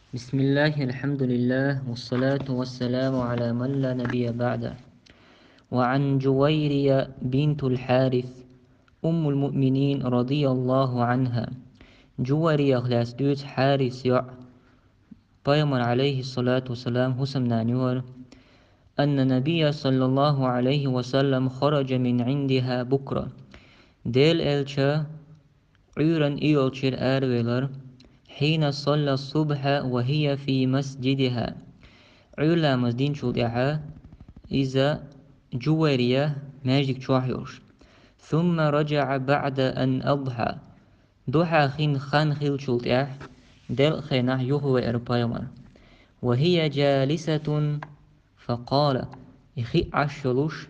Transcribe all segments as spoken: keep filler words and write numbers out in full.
بسم الله، الحمد لله، والصلاة والسلام على من لا نبي بعده. وعن جويرية بنت الحارث أم المؤمنين رضي الله عنها. Жувайриях лаьцна дуьйцу, Хьарис йоӀ, Пайхамар, алейхиссалату вассалам, хӀусамнана ю хӀара, أن النبي صلى الله عليه وسلم خرج من عندها بكرة. Делан элча Ӏуьйранна и йолчуьра аравелира, حين صلى الصبح وهي في مسجدها. Ӏуьйра ламаз динчул тӀаьхьа иза Жувайрия маьждиг чохь йолуш. ثم رجع بعد أن أضحى. Духьа хин хан хиллачул тӀаьхьа делкъа хенахь юхавеара Пайхамар. وهي جالسة فقال. И хиъ Ӏаш йолуш: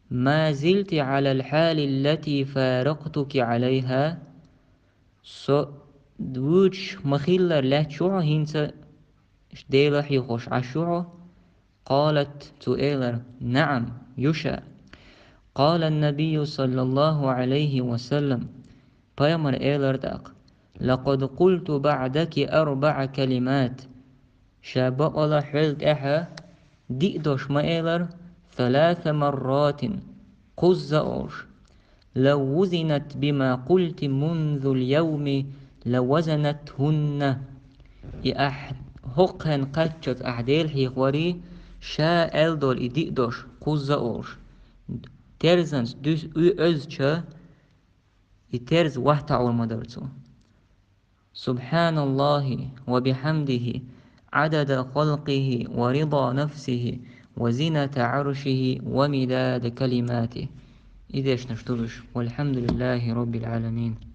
ما زلت على الحال التي فارقتك عليها. Со вуьйцуш ма-хиллара лаьтташ ю хьо хӀинца, Дела хьехош Ӏаш ю хьо? قالت, цо элира: نعم, ю ша. قال النبي صلى الله عليه وسلم. Пайхамар элира тӀаккха: لقد قلت بعدك أربع كلمات. Ша бакъала хьол тӀаьхьа диъ дош ма элира, ثلاث مرات, кхузза а олуш. لو وزنت بما قلت منذ اليوم لوزنتهن. И ахь хӀокху хенахь кхаччалц ахь Дела хьехорий, ша аьлла долу и диъ дош кхузза а олуш, терзанца дуьс-, уьозча, и терза вахтахь ма дара цо. سبحان الله وبحمده عدد خلقه ورضا نفسه وزنة عرشه ومداد كلماته. И дешнаш ду уьш. والحمد لله رب العالمين.